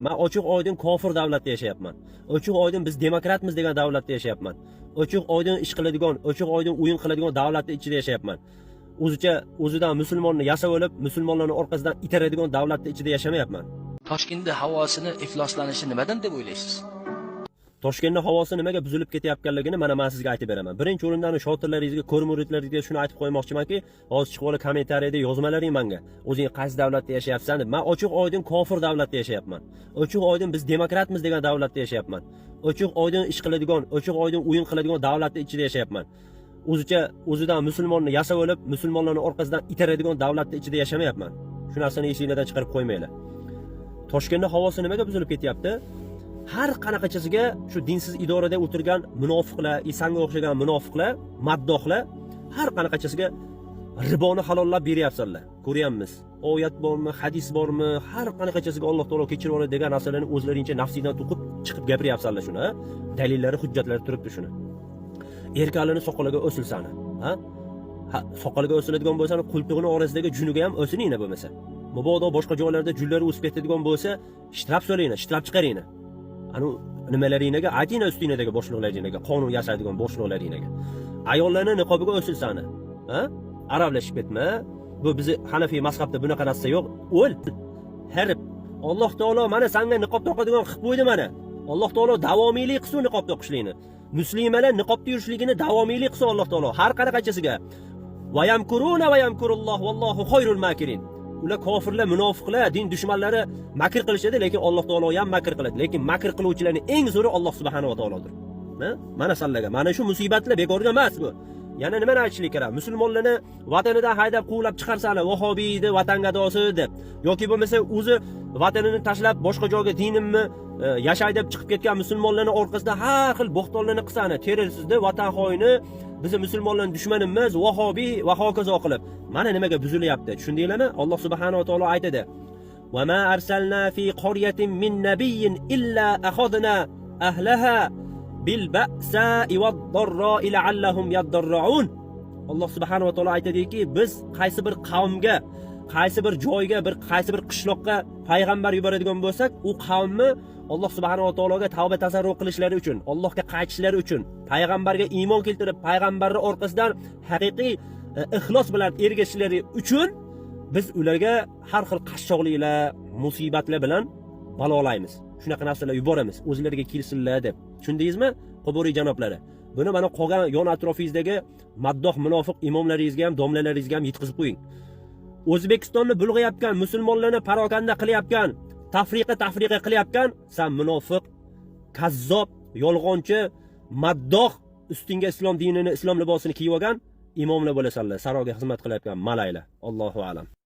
Man ochiq oydin kofir davlatda yashayapman. Ochiq oydin biz demokratmiz degan davlatda yashayapman. Ochiq oydin ish qiladigan, ochiq oydin o'yin qiladigan davlatni ichida yashayapman. O'zicha o'zidan musulmonni yasab olib, musulmonlarni orqasidan itaradigan davlatni ichida yashamayapman. Toshkentda havosini ifloslanishi nimadan deb o'ylaysiz? Toshkentda havosi nimaga buzilib ketayotganligini mana men sizga aytib beraman. Birinchi o'rinda shotirlaringizga, ko'r muridlaringizga shuni aytib qo'ymoqchimanki, hozir chiqib olib kommentariyada yozmalaring menga. O'zing qaysi davlatda yashayapsan deb. Men ochiq oydin kofir davlatda yashayapman. Ochiq oydin biz demokratmiz degan davlatda yashayapman. Ochiq oydin ish qiladigan, ochiq oydin o'yin qiladigan davlatni ichida yashayapman. O'zicha o'zidan musulmonni yasab olib, musulmonlarni orqasidan itaradigan davlatni ichida yashamayapman. Shu narsani esinglardan chiqarib qo'ymanglar. Toshkentda havosi nimaga buzilib ketyapti? Har qanaqachasiga shu dinsiz idorada o'tirgan munofiqlar, sanga o'xshagan munofiqlar, maddohlar har qanaqachasiga riboni halollab beryapsanlar. Ko'ryapmiz. Oyat bormi, hadis bormi, har qanaqachasiga Alloh taolo kechirib yuboradi degan narsalarni o'zlaringcha nafsingdan to'qib chiqib gapiryapsanlar shuni, ha? Dalillari, hujjatlari turibdi shuni. Erkaklarni soqoliga o'silsani, ha? Ha, soqoliga o'siladigan bo'lsa, qultig'ini orasidagi juniga ham o'silinglar bo'lmasa. Mabodo boshqa joylarda junlari o'sib ketadigan bo'lsa, shtraf solinglar, shtraf chiqaringlar. Anu nimalaringga aytinglar, ustinglardagi boshliqlaringga, qonun yasaydigan boshliqlaringga. Ayollarni niqobiga o'silsani, ha? Arablashib ketma. Bu bizni Hanafiy mazhabda bunaqa narsa yo'q. O'l. Harib. Alloh taolo mana sanga niqob taqadigan qilib qo'ydi mana. Alloh taolo davomiylik qilsin niqob taqishlikni. Muslimalar niqobda yurishligini davomiylik qilsin Alloh taolo har qanaqachasiga. Va yamkuruna va yamkurulloh vallohu xoyrul makirin. Ular kofirlar, munofiqlar, din dushmanlari makr qilishadi, lekin Alloh taolo ham makr qiladi. Lekin makr qiluvchilarning eng zo'ri Alloh subhanahu va taolodir. Ha? Mana sanlarga, mana shu musibatlar bekorga emas bu. Yana nimani aytishlik kerak? Musulmonlarni vatanidan haydab quvlab chiqarsalar, vahobiy deb, vatan gadosi deb, yoki bo'lmasa o'zi vatanini tashlab boshqa joyga dinimni yashay deb chiqib ketgan musulmonlarni orqasidan har xil bo'xtonlarni qilsani, terrorist deb, vatan xoini, bizni musulmonlarning dushmanimiz, vahobiy va hokazo qilib. Mana nimaga buzilyapti. Tushundinglarmi? Alloh subhanahu va taolo aytadi: "Va ma arsalna fi qaryatin min nabiyyin illa akhadna ahlaha bil ba'sa'i wad-darra'i la'allahum yadarra'un." Alloh subhanahu va taolo aytadiki, biz qaysi bir qavmga, qaysi bir joyga, bir qaysi bir qishloqqa payg'ambar yuboradigan bo'lsak, u qavmni Alloh subhanahu va taologa tavba tasarruf qilishlari uchun, Allohga qaytishlari uchun, payg'ambarga iymon keltirib, payg'ambarning orqasidan haqiqiy ixlos bilan ergashishlari uchun biz ularga har xil qashshoqliklar, musibatlar bilan balolaymiz. Shunaqa narsalar yuboramiz, o'zlariga kelsinlar deb. Tushundingizmi? Quburiy janoblari. Buni mana qolgan yon atrofingizdagi maddoh munofiq imomlaringizga ham, domlalaringizga ham yetkazib qo'ying. O'zbekistonni bulg'ayotgan, musulmonlarni parokanda qilayotgan, tafriqa tafriqa qilayotgan san munofiq, kazzob, yolg'onchi, maddoh, ustingga islom dinini, islom libosini kiyib olgan imomlar bo'lasanlar, saroyga xizmat qilayotgan malaylar. Allohu a'lam.